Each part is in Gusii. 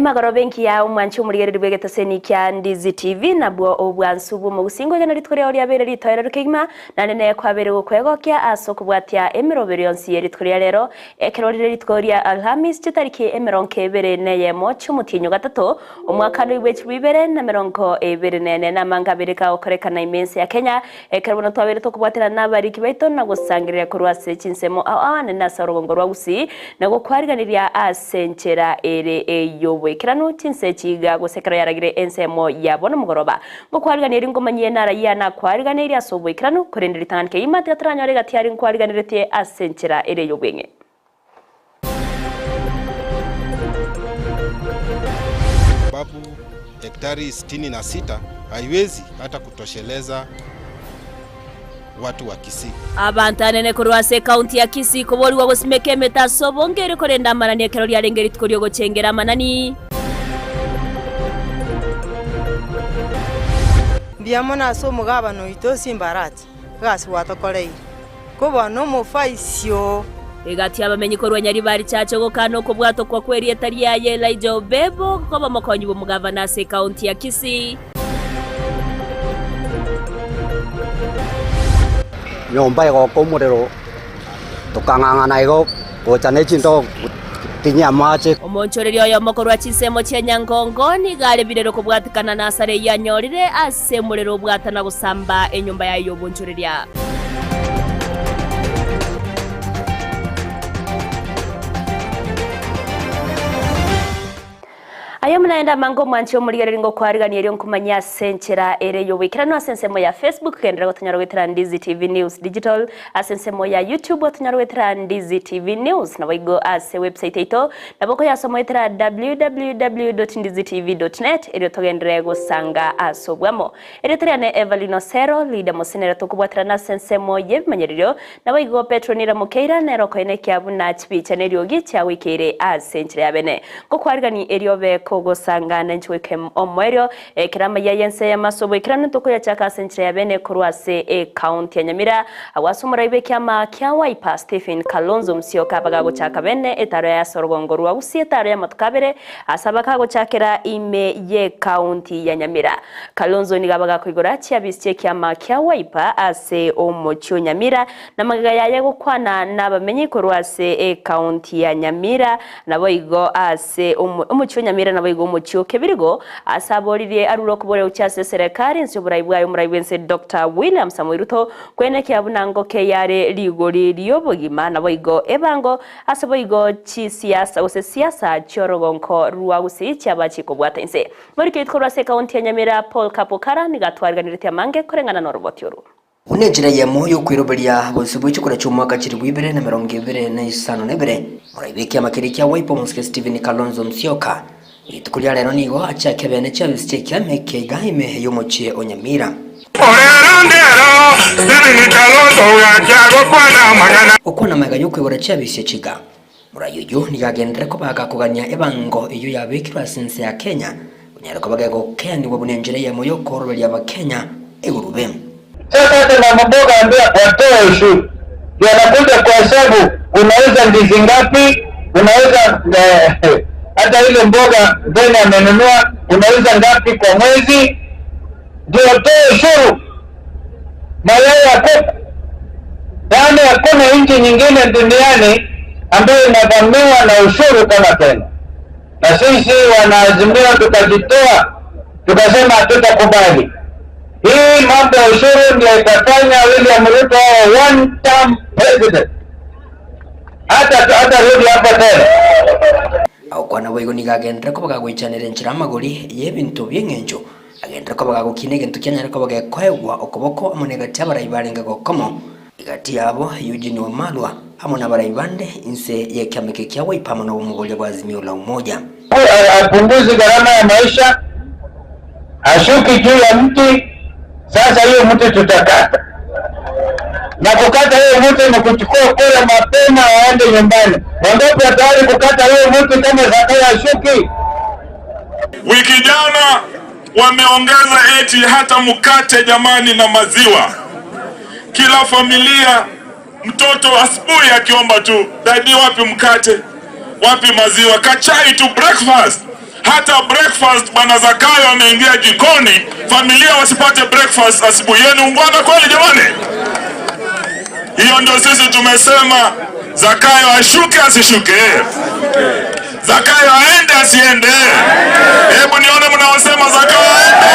Emagoroba engiya omwanchi omorigereria bw'egeteseni kia Ndizi TV nabwo obwansu bw'omogusingo egena rituko riao riabeire ritoereru kegima naende neye kwabeire gokwegokia ase okobwatia emeroberi yonsi ye rituko ria rero ekero rire rituko ria Alhamis chitariki emerongo ebere neyemo chi'omotienyi o gatato omwaka noibwe chilifu ibere na merongo ebere nene namanga abere kagokorekana ime ense ya Kenya Ekero bono twabeire tokobwaterana nabariki baito na gosangereria korwa ase chinsemo ao aane ase orogongo rwa Gusii, na gokwariganiria ase enchera ere ey'oboikeranu chinse chiga gose ekero yaragire ensemo ya bono mogoroba. Ngokwarigania eri ngomanyie narayia nakwariganeirie ase oboikeranu, korende ritang'ani kegima tiga toranyore egati aria nkwariganeretie ase enchera ere ey'obweng'e. Sababu hektari 66 haiwezi hata kutosheleza watu wa Kisii. Abanto anene korwa ase ekaunti ya Kisii koborigwa gosimeka emete ase obonge erio korenda amanani ekero riarenge rituko riogochengera amanani. Mbuya mono ase omogabana oito Simbarati, egasi gwatokoreire. Koba nomofaisio. Egati y'abamenyi korwa Nyaribari Church ogokana okobwatokwa kw'erieta riaye Elijah Obebo koba omokonyi bw'omogavana ase ekaunti ya Kisii. Nyomba egoka omorero tokang'ang'ana igo gocha ne chindoo tinyia amache. Omonchoreria oyomo korwa chinsemo chia Nyangongo nigo are birero kobwatikana na asara eyio anyorire ase omorero obwatana gosamba enyomba yaye y'obonchoreria. Aye omonaende amange omwanche omorigereria ngokwarigania erio nkomanyie ase enchera ere y'oboikeranu ase ensemo ya Facebook genderera gotonyora goetera Ndizi TV News Digital ase ensemo ya YouTube otonyore goetera Ndizi TV News naboigo ase website yaito nabo okoyasoma goetera www.ndizitv.net erio togenderere gosanga ase obwamo. Erieta riane Evelyn Osero, Leader Mosenere tokobwaterana ase ensemo y'ebimanyererio Naboigo Petero nere mokeira, nere okoenekia buna chibicha neriogi chiagoikeire ase enchera ya bene. Ngokwarigani erio obe kogosanga nenche goika omoerio, ekero amayia y'ense eyemo ase oboikeranu tokoyachaka ase enchera ya bene korwa ase ecounty ya Nyamira, agwo ase omorai bw'ekiama kia Wiper Stephen Kalonzo Musyoka bagagochaka bene etaro yaye ase orogongo rwa Gusii etaro y'amatuko abere ase abakagochakera ime y'ecounty ya Nyamira. Kalonzo nigo abagakoigora chiabisi chi'ekiama kia Wiper ase omochie o Nyamira na magega yaye gokwana nabamenyi korwa ase ekaunti ya Nyamira naboigo ase omochie o Nyamira naboigo omochie o Kebirigo ase aboririe arure okoboria gochia ase eserekari ense oborai bwaye omorai bwense Doctor William Samoei Ruto kwenekia buna ngoke yare rigori riobogima naboigo ebango ase boigo chisiasa gose siasa chiorogonko rwa Gusii chiaba chikobwata inse. Moriketi korwa ase ekaunti ya Nyamira, Paul Kapokara nigo atwariganeretie amange koreng'ana noroboti orwo. Buna enchera eyemo y'okoiroberia bosio bwe chikura chi'omwaka chilifu ibere na emerongo ebere na isano na ebere, morai bw'ekiama keria kia Wiper omosike Stephen Kalonzo Musyoka, rituko ria rero nigo achiake bene chiabisi chi'ekiama eke iga ime y'omochie o Nyamira. Okwana magega y'okoigora chiabisi echi iga, Morai oyio nigo agenderere koba agakogania ebango eyio yabekirwe ase ense ya Kenya, onyare koba gegokeanigwa buna enchera eyemo y'okooroberia Abakenya egurube. Sasa hata mama mboga ambia watoe ushuru ndio anakuja kuhesabu unauza ndizi ngapi, unauza eh, hata ile mboga Ben amenunua unauza ngapi kwa mwezi, ndio watoe ushuru. Mayai ya kuku, yaani hakuna nchi nyingine duniani ambayo inavamiwa na ushuru kama Kenya. Na sisi wanaazimio tukajitoa tukasema hatutakubali hii mambo ya ushuru, ndio itafanya William Ruto awe one term president, hata hata rudi hapa tena. Agokwana boigo nigo agenderere koba gagoichanera enchera amagori y'ebinto bi'engencho Agenderere koba gagokina egento kianyare koba gekoegwa okoboko amo negati y'abarai barenge gokomo, egati yabo Eugene Wamalwa amo nabarai bande inse y'ekiama eke kia Wiper amo nobomoboria bwa Azimio la Umoja. Apunguzi gharama ya maisha, ashuki juu ya mti. Sasa hiyo mti tutakata, na kukata hiyo mti ni kuchukua kura mapema waende nyumbani. Wangapi tayari kukata hiyo mti kama Zakayo ashuki? Wiki jana wameongeza eti hata mkate jamani, na maziwa. Kila familia mtoto asubuhi akiomba tu dadi, wapi mkate, wapi maziwa, kachai tu breakfast. Hata breakfast bwana Zakayo ameingia jikoni, familia wasipate breakfast asubuhi. Hiyo ni ungwana kweli jamani? Hiyo ndio sisi tumesema Zakayo ashuke asishuke? Zakayo aende asiende? Hebu nione mnaosema Zakayo aende.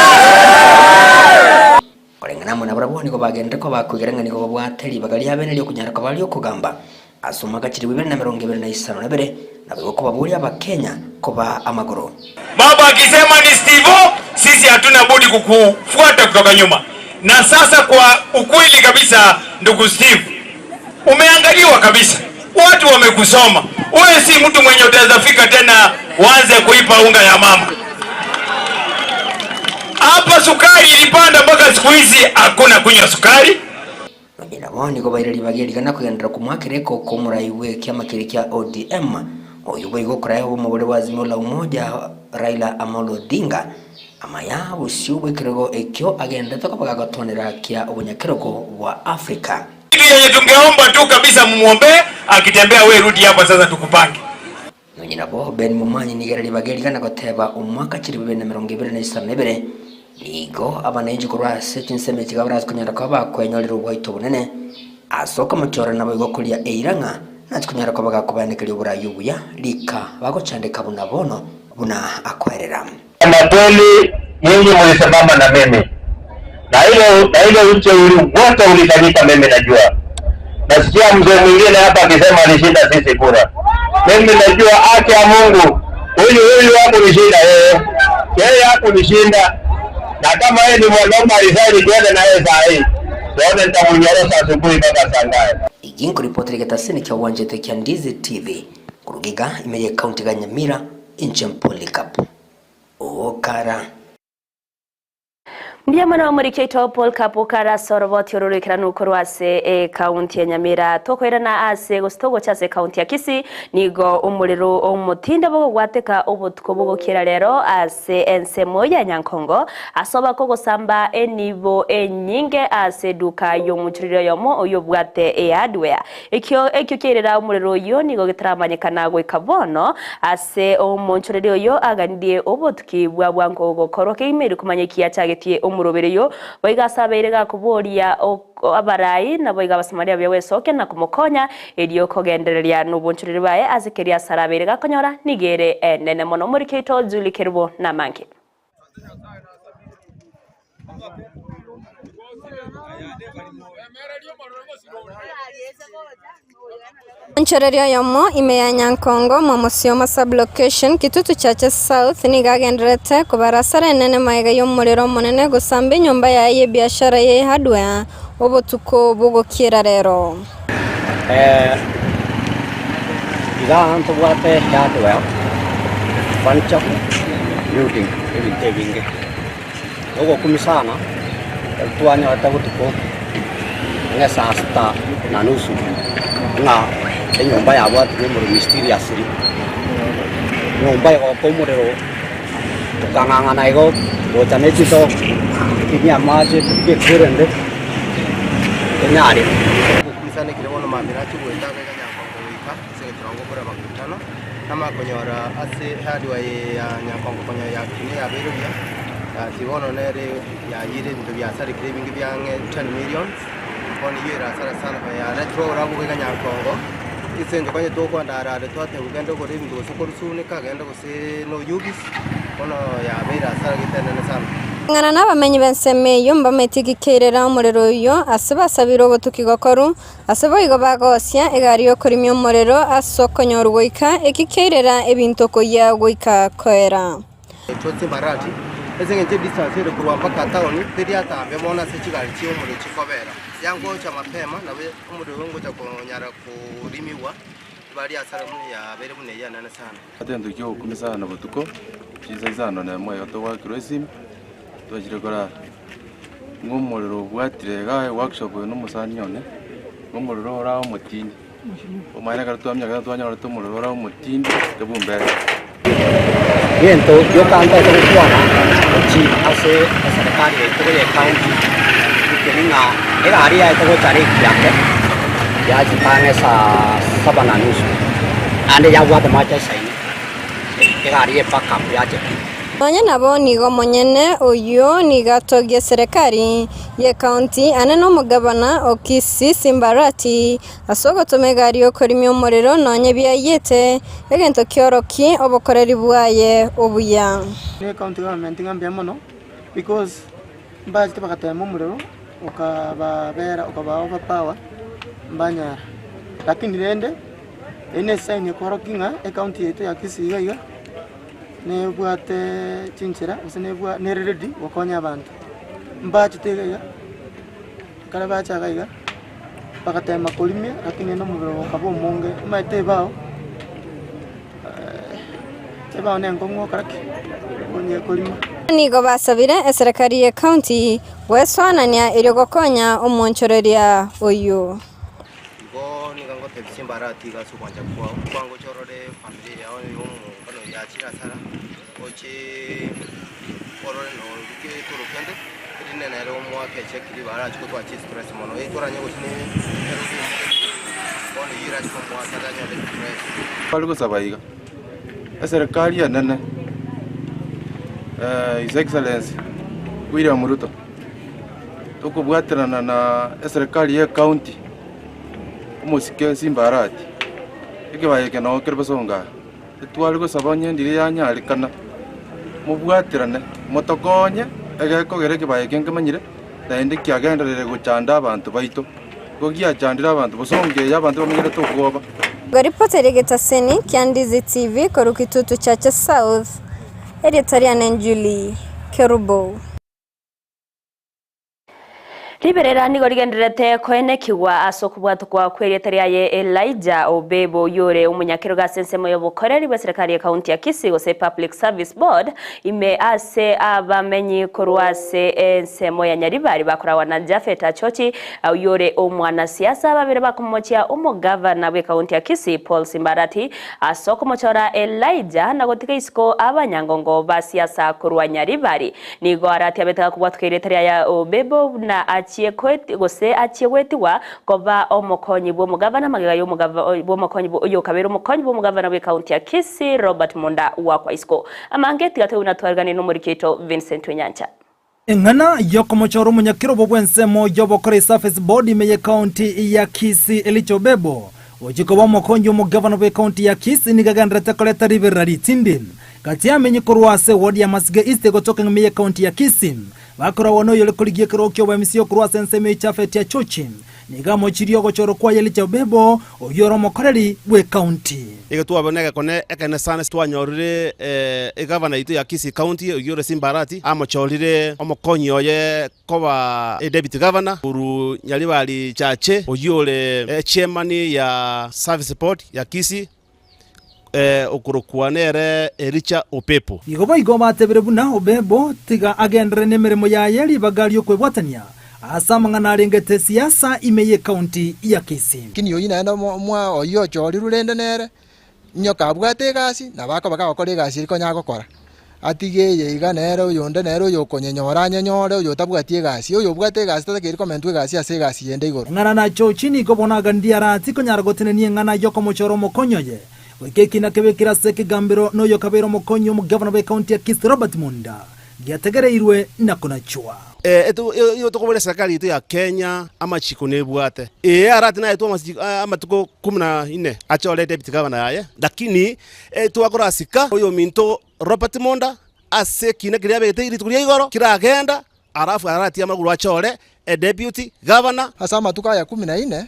Koreng'ana amo nabarabwo nigo bagenderete koba bakoigera ng'a nigo babwate ribaga ria bene ri'okonyara koba ri'okogamba ase omwaka chilifu ibere na emerongo ebere na isano na ibere, naboigo kobaboria Abakenya koba amagoro. Baba akisema ni Stivo, sisi hatuna budi kukufuata kutoka nyuma. Na sasa kwa ukweli kabisa, ndugu Steve, umeangaliwa kabisa, watu wamekusoma. Wewe si mtu mwenye utaweza fika tena uanze kuipa unga ya mama. Hapa sukari ilipanda mpaka siku hizi hakuna kunywa sukari. Nonye nabo nigo baire ribaga erigana kogenderera komoakera ekoko omorai bw'ekiama keria kia ODM, oyio boigo okorae obomobore bwa Azimio la Umoja Raila Amolo Odinga, amaya bosio bw'ekerogo ekio agenderete koba gagotonera kia obonyakerogo bwa Africa. Kitu yenye tungeomba tu kabisa mumuombee akitembea, we rudi hapa sasa tukupange. Nonye nabo Ben Momanyi nigo ere ribaga erigana goteba omwaka chilifu ibere na emerongo ebere na isano na ibere, nigo abananchi korwa ase chinsemo echi barache konyara koba bakwenyorera oboito obonene ase okomochora naboigo koria eira ng'a nache konyara koba gakobaenekeria oborai obuya rika bagochandeka buna bono buna akoerera. Kama kweli nyinyi mulisimama na mimi na ile na ile uteuli wote ulifanyika, mimi najua. Nasikia mzee mwingine hapa akisema alishinda sisi kura. Mimi najua haki ya Mungu, huyu huyu hakunishinda yeye, yeye hakunishinda, na kama yeye ni mwanaume alisaini, tuende na yeye saa hii tuone nitamnyorosha asubuhi mpaka saa ngapi. Igi nkoripotera egetasini kia Wanjete kia Ndizi TV, koruga iga ime y'Ekaunti ga Nyamira, inche Polycarp Okara. Mbuya mono omoriki oito Paul Kapukara ase oroboti oro roikeranu korwa ase ekaunti ya Nyamira. Tokoirana ase gose togocha ase ekaunti ya Kisii nigo omorero omotinde bogogwateka obotuko bogokiera rero ase ensemo ya Nyankongo ase obako ogosamba enibo enyinge ase eduka y'omochoreri oyomo oyobwate ehardware. Ekio ekio kiairera omorero oyio nigo getaramanyekana goika bono ase omonchoreri oyo aganirie obotuki bwa bwango gokorwa kegima erio komanya eki achagetie omoroberio boigo ase abeire gakoboria abarai naboigo Abasamaria buya gwesokia na komokonya erio kogendereria nobonchoreri bwaye ase keria ase arabeire gakonyora nigo ere enene mono. Omoriki oito Julie Kerubo namange. Omonchoreria oyomo ime ya Nyankongo, Momosioma Sub-location, Kitutu Chache South, nigo agendererete kobara asara enene magega y'omorero omonene gosamba enyomba yaye y'ebiashara ye hardware obotuko bogokiera rero. Iga ntobwate hardware, furniture, building, ebinto ebinge. Ogokumia sana ekero twanyorete botuko ang'e saa sita na nusu ng'a enyomba yabwatirwe omorero mysteriously, enyomba egoka omorero tokang'ang'ana igo gocha ne chindoo totinyie amache totige ekwerende tonyare. Ogokumia ekero bono mambia nachia goeta iga Nyankongo goika ase egeturango kore amakutano, namanye konyora ase ehardware eye ya Nyankongo konya yakinire yabeire buya, gaki bono nere yayire ebinto biasarekire ebinge bia ang'e 10 millions, bono eyio ere hasara sana konya yaretire oborabu goika Nyankongo, ase eng'encho konya tokwenda are are twatebwa genda ogore ebinto gose korwa Sunika, genda gose na Oyugis, bono yabeire hasara gete enene sana. Koreng'ana nabamenyi b'ensemo eyio mbameti gikeirera omorero oyio ase basabire obotuki gokoru, Ase boigo bagosia egari y'okorimia omorero ase okonyorwa goika eki kiairera ebinto koyia goika koera. Echio chimbarati, ase engencho edistance ere korwa mpaka town teri atambe mono ase chigari chia omorero chikobera. Yangocha mapema nabo omorero oyo ngocha konyara korimigwa ebari asara buna yabeire buna eyio enene sana. Egento kia ogokumia sana botuko, chinsa isano na emo iga togwakirwa esimi, twachire korara. Ng'a omorero obwatire igaa eworkshop oyo na omosani one, ng'a omorero ore aa omotindi, omanyete ekero twaminyokete twanyorete omorero ore aa omotindi ebumbere. Egento gioka ntagete gokwana gochia ase eserekari yaito ya ecounty, nkeri ng'a egari yaete gocha are ekiake, yachika ang'e saa saba na nusu, naende yabwate amache aisaine. Egari ye pickup yacha pi. Nonya nabo nigo omonyene oyio nigo atogia eserekari y'ecounty ane nomogabana o Kisii Simba Arati ase ogotoma egari y'okorimia omorero nonya ebiayiete, egento kiorokie obokoreri bwaye obuya. Ne county government ng'a mbuya mono because mbachete bagatema omorero okababera okaba overpower mbanyara. Lakini rende Eye nesign ekorokia ng'a ecounty yaito ya Kisii iga iga nebwate chinchera gose nebwa nere ready gokonya abanto. Mbachete iga iga, ekero bacha iga iga, bagatema korimia lakini rende omobere ogo okaba omonge, omanyete ebao ebao na enkong'u gokora ki? Onye korima. Nigo basabire eserekari ye county gwesoanania erio gokonya omoonchoreria oyio. Igo nigo ngotebia chimbarati iga ase ogwancha kwao, kwangocha orore efamiri yao y'omongwana oyo yachire asara, oche orore noruke etoro kende, erinde nere omoake echeki ribaga arache gotwara chistress mono, etoranye gose ne erobi bono eyio erache komoa asara anyore stress. Bare gosaba iga, eserekari enene, His Excellency William Ruto. Tokobwaterana na eserekari ye county, omosike Simba Arati, ekebago eke noo kere bosongo aa, etware gosaba onye ndiri yanyarekana, mobwaterane motokonye egekogera ekebago eke nkemanyire, naende kiagenderere gochanda abanto baito, igo giachandire abanto bosongo eye abanto bamenyerete okwoba. Ripoti ri'egetaseni kia Ndizi TV korwa Kitutu Chache South, erieta riane Julie Kerubo. Riberera nigo rigendererete koenekigwa ase okobwatokwa kw'erieta riaye Elijah Obebo oyore omonyakerogo ase ensemo y'obokoreri bw'eserekari y'ekaunti ya Kisii gose Public Service Board ime ase abamenyi korwa ase ensemo ya Nyaribari bakoragwa na Japhet Achochi oyore omwanasiasa babere bakomochia omogavana bw'ekaunti ya Kisii Paul Simbarati ase okomochora Elijah na gotiga isiko abanyangongo ba siasa korwa Nyaribari. Nigo aratiabete gakobwatoka erieta ria Yaobebo buna achie koeti gose achie goetigwa koba omokonyi bw'omogavana magega y'omogava bw'omokonyi oyokabeire omokonyi bw'omogavana bw'ekaunti ya Kisii Robert Monda wa Kwaisiko. Amange tiga toigwe buna twareganire nomoriki oito Vincent Onyancha. Eng'ana y'okomochora omonyakerobo bw'ensemo y'obokora Service Board ime y'ekaunti ya Kisii Elijah Obebo gochia koba omokonyi omogavana bw'ekaunti ya Kisii nigo agendererete koreta riberera ritindi Gati y'amenyi korwa ase eward ya Masige East egotoka ng'ime y'ecounty ya Kisii, bakoragwa noyore korigia ekerogo ki'oboemisia okorwa ase ensemo ya Chafeti ya Chochi. Nigo amochirie ogochorwa kwaye Elijah Obebo, oyio ore omokoreri bw'ecounty. Iga twabona egekone ekenene sana twanyorire egavana yaito ya Kisii County oyio ore Simba Arati amochorire omokonyi oye koba deputy governor korwa Nyaribari Chache oyio ore chairman ya service board ya Kisii. okorokwa nere Elija Opepo. Igo boigo batebire buna Obebo tiga agenderere nemeremo yaye ribaga riokwebwatania ase amang'ana arengete siasa ime y'ecounty ya Kisii. Lakini oyio naende omwa oyio ochorirwe rende nere, inyoka abwate egasi, nabo akoba kagokora egasi eria konya agokora. Atige eye iga nere oyonde nere oyokonyenyora anyenyore, oyotabwati egasi. Oyobwate egasi tatakeiri komentwa egasi ase egasi yende igoro. Eng'ana na chochi nigo bono aganirie arati konyara gotenenia eng'ana y'okomochora omokonyi oye, goika ekina kebekire ase ekegambero na oyokabeire omokonyi omogavana bw'ekaunti ya Kisii Robert Monda giategereirwe na konachwa. Igo tokoboria serikali yaito ya Kenya amachiko nebwate. Ee arati naetwe amatuko kumi na ine achore deputy governor yaye, lakini twakorasika oyominto Robert Monda ase ekiina keria abegete rituko ria igoro kiragenda, alafu aratie amagoro achore edeputy governor. Ase amatuko aya kumi na ine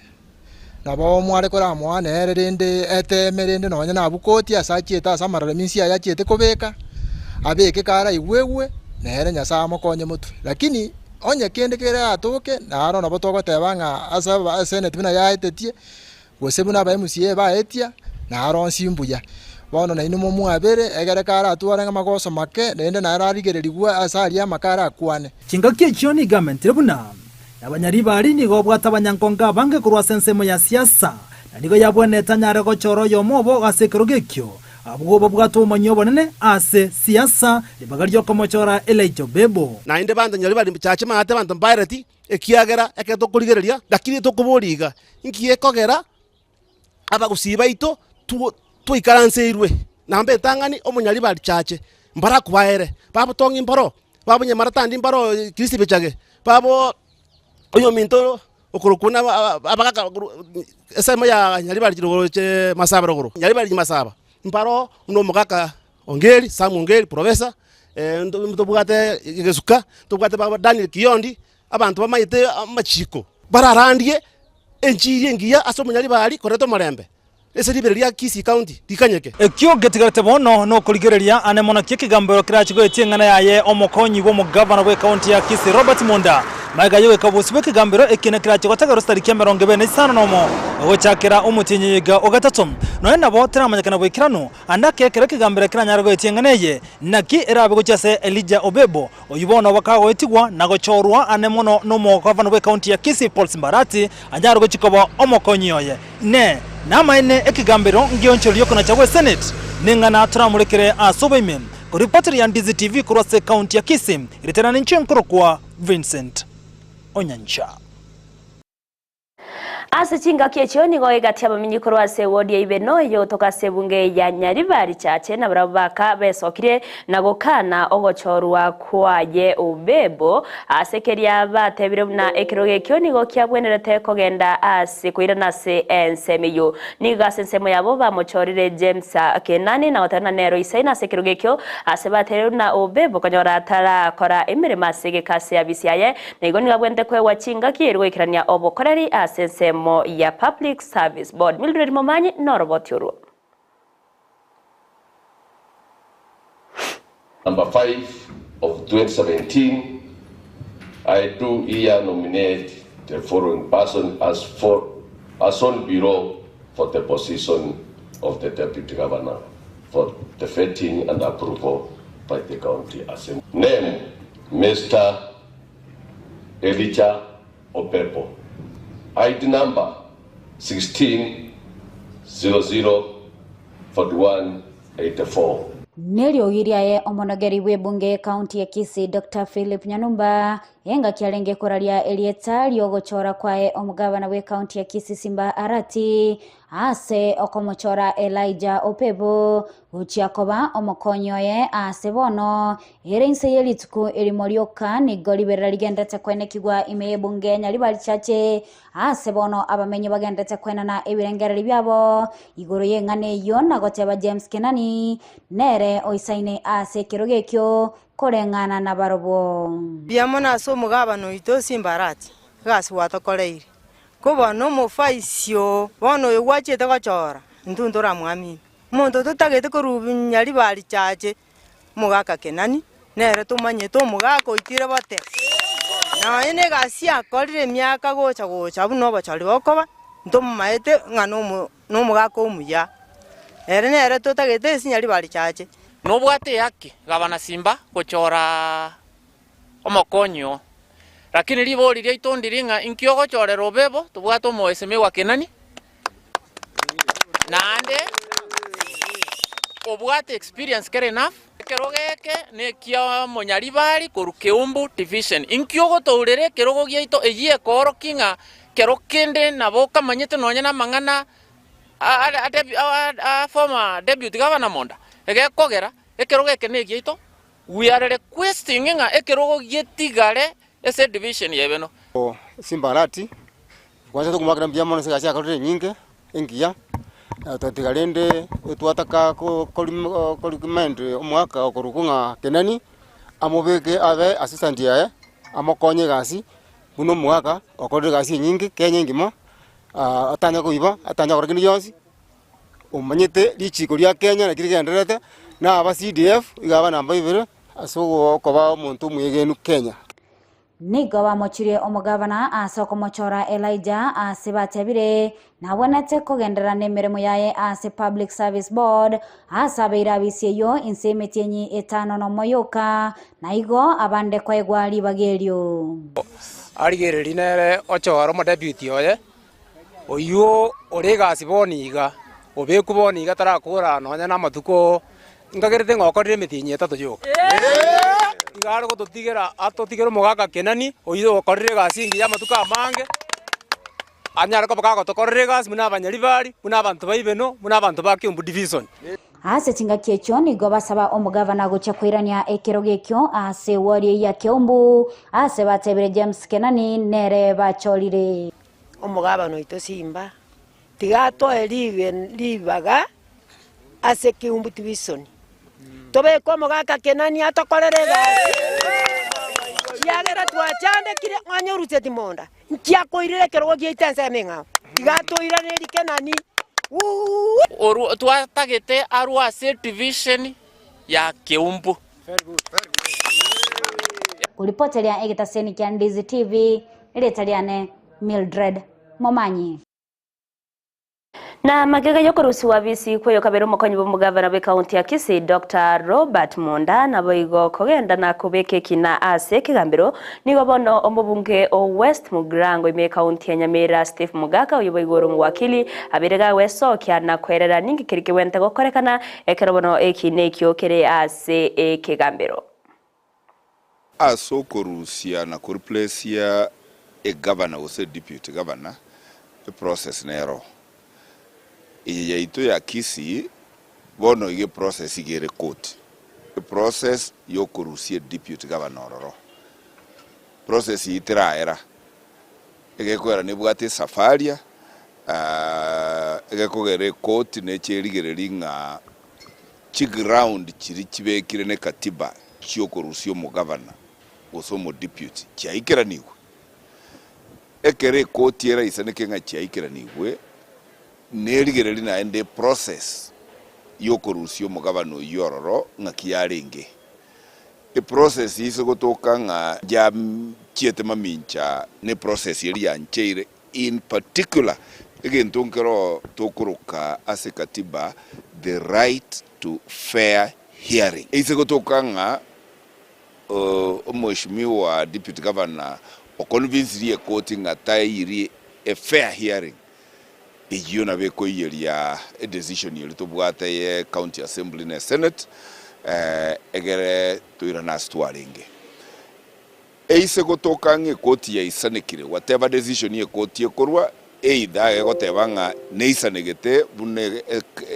nabo mware koramoa nere rende eteeme rende nonya nabwo koti ase achiete ase amararamisi aye achiete kobeka, abeke karaigwegwe, nere Nyasae amokonye motwe. Lakini onye kende keratoke, naro nabo togoteba ng'a ase eseneti buna yaetetie, gose buna aba MCA baetia, naro onsi mbuya. Bono nainwe momwabere, egere karatware amagoso make, naende naro arigererigwe ase aria amake arakwane. Chingaki echio nigo amentire buna nabanyaribari nigo obwate abanyankonge abange korwa ase ensemo ya siasa, na nigo yabwenerete anyare gochora oyomo obo ase ekerogo ekio, abwo babwate obomanyi obonene ase siasa, ribaga ri'okomochora Elijah Obebo. Naende banto nyaribari chache maate banto mbaereti, Ekiagera ekero tokorigereria, lakini tokoboria iga, inki gekogera abagusii baito twaikaranseirwe? Namba etang'ani, omonyaribari chache, mbarakobaere, babotong'i mboro, babonyemarata mbaro Kristo bichage, babo oyominto okorokwa buna abagaka ensemo ya nyaribari roche masaba rogoro, nyaribari masaba, mbaro buna omogaka Ongeri, Sam Ongeri, professor, ntobwate Gesuka, ntobwate baba Daniel Kiyondi, abanto bamaete amachiko, bararandie enchiri engiya ase omonyaribari koreta omorembe. Ase ribero ria Kisii County rikanyeke. Ekio getigarete bono nokorigereria ane mono ki ekegambero kerache goetia eng'ana yaye omokonyi bw'omogavana bw'ekaunti ya Kisii Robert Munda. Magega y'ogoika bosio bw'ekegambero ekiina kerache gotegerwa chitariki 25 gochakera omotienyi oyoiga o gatato. Nonya nabo teramanyekana boikeranu ande ake ekero ekegambero keranyare goetia eng'ana eye naki erabe gochia ase Elijah Obebo oyio bono bakagoetigwa na gochorwa ane mono nomogavana bw'ekaunti ya Kisii Paul Simbarati anyare gochia koba omokonyi oye. Inee! Namaene ekegambero ngionchorerie okonacha gwe Senate? Neng'ana toramorekere ase oboime. Koripoti ya Ndizi TV korwa ase ekaunti ya Kisii, ritera ninche nkorokwa Vincent Onyancha. Ase chingaki echio nigo egati abamenyi korwa ase ewodi ya Ibeno eyogotoka ase ebunge ya Nyaribari Chache nabarabwo baka besokirie na gokana ogochorwa kwaye Obebo Ase keria batebire buna ekerogo ekio nigo kiabwenerete kogenda ase koirana ase ensemo eyio. Nigo ase ensemo yabo bamochorire James Kenani na goteba ng'a nere oisaine ase ekerogo ekio, ase batebire buna Obebo konyora tarakora emeremo ase egeka ase abisi yaye, na igo nigo abwenerete koegwa chingaki erio goikerania obokoreri ase ensemo ya Public Service Board. Mildred Momanyi noroboti orwo. Number 5 of 2017, I do here nominate the following person as for as on below for the position of the Deputy Governor for the vetting and approval by the County Assembly. Name, Mr. Elijah Opepo. ID number 16004184. Neriogi riaye omonogeri bw'ebunge y'ekaunti ya Kisii Doctor Philip Nyanumba engaki arenge koraria erieta riogochora kwaye omogabana bw'ekaunti ya Kisii Simba Arati ase okomochora Elijah Opebo gochia koba omokonyi oye ase bono Ere inse ye rituko erimo rioka nigo riberera rigenderete koenekigwa ime y'ebunge ya Nyaribari Chache, aase bono abamenyi bagenderete koenana ebirengererio biabo igoro y'eng'ana eyio na goteba James Kenani nere oisaine ase ekerogo ekio koreng'ana nabarobwo. Mbuya mono ase omogabana oito Simbarati, egasi gwatokoreire. Ko bono omofaisio bono oyo gwachiete gochora, intwe ntoramwamini. Omonto totagete korwa Nyaribari Chache, Omogaka Kenani nere tomanyete omogaka oitire bote, nonya na egasi akorire emiaka gocha gocha buna obochori bokoba, ntomomaete ng'a nomo nomogaka omuya. Ere nere totagete ase Nyaribari Chache. Nobwate ehaki gabana Simba gochora omokonyi oo, lakini ribori riaito ndiri ng'a inki ogochorera obebo tobwate omoesemigwa Kenani, Naende obwate experience kere enough. Ekerogo eke nekia omonyaribari korwa Keumbu division. Inki ogotourera ekerogo giaito eyio ekoorokia ng'a kero kende nabo okamanyete nonye na amang'ana a former deputy governor Monda. Egekogera ekerogo eke negiaito, we are requesting ng'a ekerogo getigare ase edivision ya Ebeno. Simbarati Kwansa tokomoakera mbuya mono ase egasi akorire enyinge, engiya, totatiga rende etwataka ko recommend omwaka okorokwa ng'a Kenani, amobeke abe assistant yaye, amokonye egasi, buna omogaka okorire egasi enyinge Kenya engima, atanya koiba, atanya gokora kende gionsi, omanyete richiko ria Kenya naki rigendererete, na aba CDF, iga aba namba ibere, ase okoba omonto omwegenu Kenya. Nigo bamochirie omogabana ase okomochora Elijah ase batebire nabwenerete kogenderera nemeremo yaye ase Public Service Board ase abeire abisi eyio inse emetienyi etano nomo yoka na igo abande koegwa ribaga erio. Arigererie nere ochore omodeputy oye, oyio ore egasi bono iga, obekwe bono iga tarakora nonya na amatuko Nkagerete ng'a okorire emetienyi etato yoka. Iga are gototigera atotigere omogaka Kenani, oyio okorire egasi engiya amatuko amange, anyare koba kagotokorera egasi buna abanyaribari, buna abanto ba Ibeno, buna abanto ba Kiambu Division. Ase chingaki echio nigo basaba omogavana gochia koirania ekerogo ekio ase ewodi eyio ya Keumbu, ase batebire James Kenani nere bachorire. Omogabana oito Simba, tiga atoe ribaga ase Keumbu Division, tobeke omogaka Kenani atokorere egasi, ekiagera twachandekire onye oruseti monda, nki akoirera ekerogo giaito ensemo eng'ao? Tiga atoiranerie Kenani wuuh. Orwo twatagete arwe ase division ya Keumbu. Koripoteria egetaseni kia Ndizi TV, erieta riane Mildred Momanyi. Na magega y'okorusiwa bisi kw'oyokabere omokonyi bw'omogavana bw'ekaunti ya Kisii Doctor Robert Monda naboigo kogenda na kobeka ekina ase ekegambero nigo bono omobunge o West Mugirango ime ekaunti ya Nyamira Steve Mogaka oyo boigo ore omowakili abeire gagwesokia na koerera ninki keri kebwente gokorekana ekero bono ekina ekio kere ase ekegambero. Ase okorusia na koreplacia egavana gose deputy governor, eprocess nero. Eye yaito ya Kisii bono iga eprocess iga ere court. Eprocess yokorusia deputy governor ororo. Process eyio teraera, egekoera nebwate esafaria, egekogera ecourt neche erigereria ng'a Chiground chiria chibekire ne katiba chiokorusia omogavana gose omodeputy chiaikeranigwe? Ekero ekoti eraisaneke ng'a chiaikeranigwe, nerigereria naende eprocess yokorusia omogavana oyio ororo ng'aki yarenge. Eprocess ise gotoka ng'a yachiete mamincha ne process eria yancheire In particular, egento nkero tokoroka ase katiba the right to fair hearing. Eise gotoka ng'a omweshimiwa deputy governor oconvincirie ekoti ng'a tairi a fair hearing, eyio nabo ekoiyeria edecision eria tobwate ye county assembly ne senate egere toirane ase twarenge. Eise gotoka ng'a ekoti yaisanekire, whatever decision ekoti ekorwa, either egoteba ng'a neisanegete buna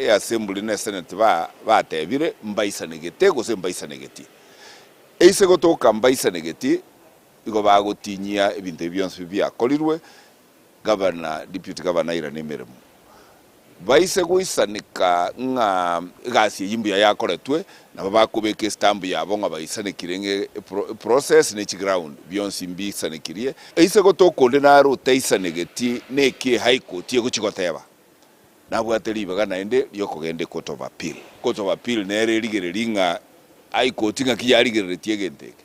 eassembly na esenate batebire, mbaisanegete gose mbaisanegeti. Eise gotoka mbaisanegeti, igo bagotinyia ebinto ebi bionsi biakorirwe, Gavana, deputy governor airane emeremo. Baise goisaneka ng'a egasi eyio mbuya yakoretwe, nabo bakobeka estamp yabo ng'a baisanekire ng'a eprocess ne chiground bionsi mbisanekirie. Aise gotoka onde nare otaisanegeti neki eHigh Court egochia goteba, nabwate ribaga naende riokogenda eCourt of Appeal. Court of Appeal nere erigererie ng'a High Court ng'aki yarigereretie egento eke.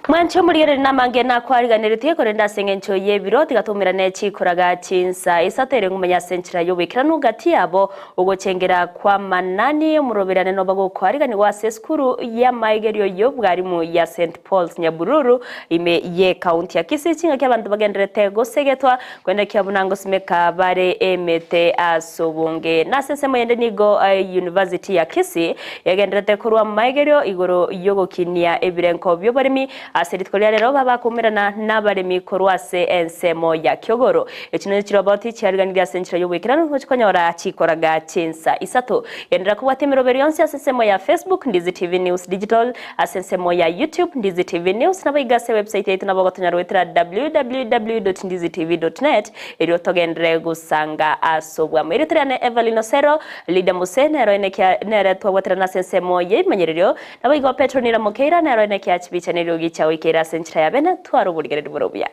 Mwanche omorigereria namange nakwariganeretie, korende ase engencho y'ebiro tigatoumerane chikoraga chinsa isato ere ng'umanye ase enchera y'oboikeranu gati yabo ogochengera kw'amanani omoroberane noba gokoariganigwa ase esukuru y'amaigerio y'obwarimu ya St Paul's Nyabururu ime y'ekaunti ya Kisii chingaki abanto bagendererete gosegetwa kwendekia buna ngosimeka bare emete ase obonge. Nase ensemo yende nigo University ya Kisii yagendererete korwa amaigerio igoro y'ogokinia ebirenko bi'oboremi ase rituko ria rero babakoumerana nabaremi korwa ase ensemo ya Kiogoro. Echi nonya chiroboti chiariganirie ase enchera y'oboikeranu gochia konyora chikoraga chinsa isato. Genderera kobwatia emeroberio yonsi ase ensemo ya Facebook, Ndizi TV News Digital, Ase ensemo ya YouTube, Ndizi TV News, naboigo ase ewebsite yaito nabo ogotonyora goetera www.ndizitv.net erio togenderere gosanga ase obwamo. Erieta riane Evelyn Osero, Lydia Muse nero enekia nere twabwaterana ase ensemo y'ebimanyererio, naboigo Petronila Mokeira nero enekia chibicha neriogi chia goikeira ase enchera ya bene tware oborigereria bore obuya.